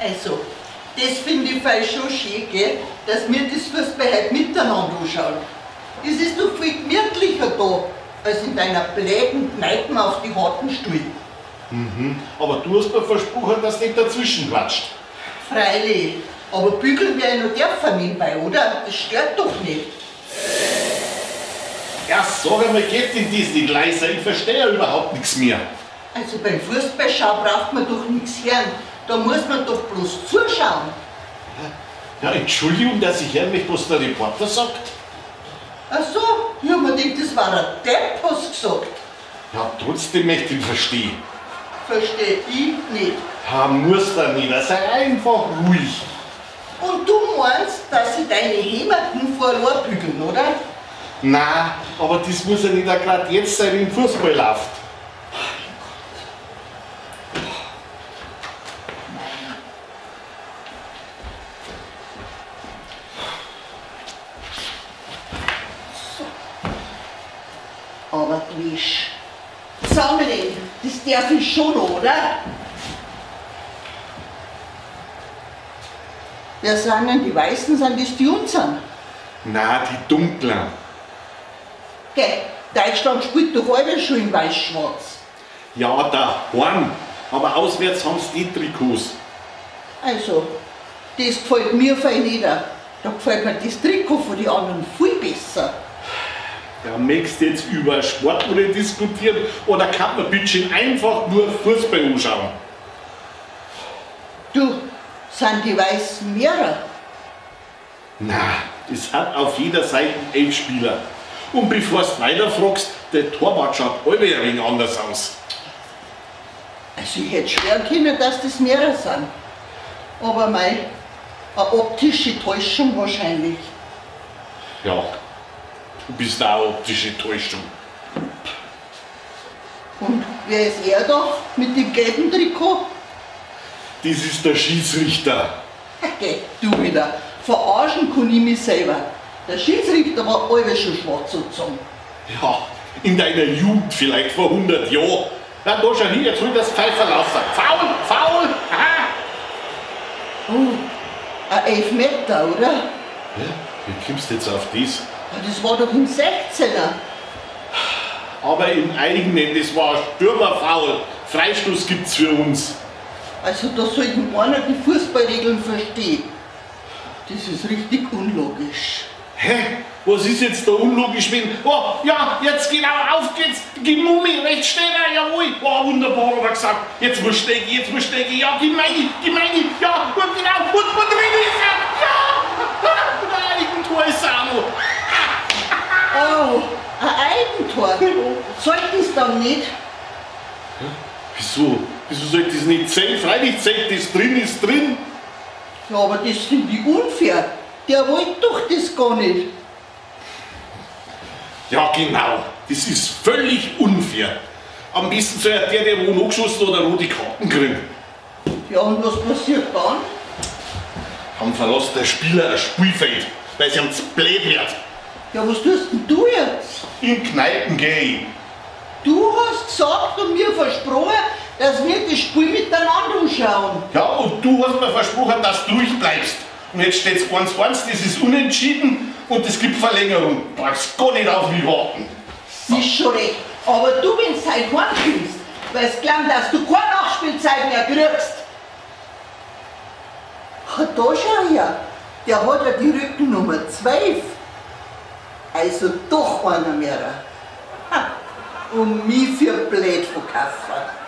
Also, das finde ich fein schon schön, gell, dass wir das Fußball heute miteinander anschauen. Es ist doch viel gemütlicher da, als in deiner bläden Kneipe auf die harten Stuhl. Mhm, aber du hast mir versprochen, dass du nicht dazwischen quatscht. Freilich, aber bügeln wir ja noch dürfen nebenbei, oder? Das stört doch nicht. Ja, sag einmal, geht denn das nicht leiser? Ich verstehe ja überhaupt nichts mehr. Also beim Fußballschauen braucht man doch nichts hören. Da muss man doch bloß zuschauen. Ja, Entschuldigung, dass ich hören möchte, was der Reporter sagt. Ach so, ich hab mir gedacht, das war ein Depp, hast du gesagt. Ja, trotzdem möchte ich verstehen. Verstehe ich nicht. Ja, muss da nicht, sei einfach ruhig. Und du meinst, dass sie deine Hämaten vor allein bügeln, oder? Nein, aber das muss ja nicht auch gerade jetzt sein, wenn Fußball läuft. So. Aber Wisch. Sammeln, das darf ich schon, oder? Wer sind denn die Weißen? Sind das die unseren? Nein, die Dunklen. Gell, Deutschland spielt doch alle schon in Weiß-Schwarz. Ja, daheim. Aber auswärts haben sie die Trikots. Also, das gefällt mir fein nicht. Da gefällt mir das Trikot von den anderen viel besser. Ja, möchtest du jetzt über Sport oder diskutieren oder kann man bitte einfach nur Fußball anschauen? Du, sind die Weißen mehrer? Na, es hat auf jeder Seite 11 Spieler. Und bevor du weiterfragst, der Torwart schaut alle ein wenig anders aus. Also ich hätte schwören können, dass das mehrer sind. Aber mei, eine optische Täuschung wahrscheinlich. Ja. Du bist auch eine optische Täuschung. Und wer ist er da mit dem gelben Trikot? Das ist der Schiedsrichter. Okay, du wieder. Verarschen kann ich mich selber. Der Schiedsrichter war alle schon schwarz sozusagen. Ja, in deiner Jugend vielleicht vor 100 Jahren. Na, da schau hin, jetzt hol das Pfeifer raus. Faul, faul! Aha! Oh, ein Elfmeter, oder? Ja, wie kommst du jetzt auf das? Das war doch im 16er. Aber im eigenen, das war ein Stürmerfoul. Freistoß gibt's für uns. Also da sollten einer die Fußballregeln verstehen. Das ist richtig unlogisch. Hä? Was ist jetzt da unlogisch, wenn... Oh, ja, jetzt genau, auf geht's. Gib Mummi, rechts steht er, jawohl. Oh, wunderbar, hat er gesagt. Jetzt muss steigen, ja, gib meine, ja, und genau, und drin ist er. Ja, und ein Eigentor ist er auch noch. Oh, ein Eigentor? Sollten es dann nicht? Wieso? Wieso sollte das nicht zählen? Freilich zählt das drin, ist drin. Ja, aber das finde ich unfair. Der wollte doch das gar nicht. Ja, genau. Das ist völlig unfair. Am besten soll ja der, der wo nachgeschossen oder rote Karten kriegt. Ja, und was passiert dann? Dann verlässt der Spieler ein Spielfeld, weil es ihm zu blöd wird. Ja, was tust denn du jetzt? In Kneipen geh ich. Du hast gesagt und mir versprochen, dass wir das Spiel miteinander anschauen. Ja, und du hast mir versprochen, dass du ruhig bleibst. Und jetzt steht's 1-1, das ist unentschieden und es gibt Verlängerung. Du brauchst gar nicht auf mich warten. So. Ist schon recht. Aber du, wenn du heute heimkommst, weil es glauben, dass du keine Nachspielzeit mehr kriegst. Da schau her, der hat ja die Rückennummer 12. Also doch einer mehr. Ha, und mich für blöd verkaufen.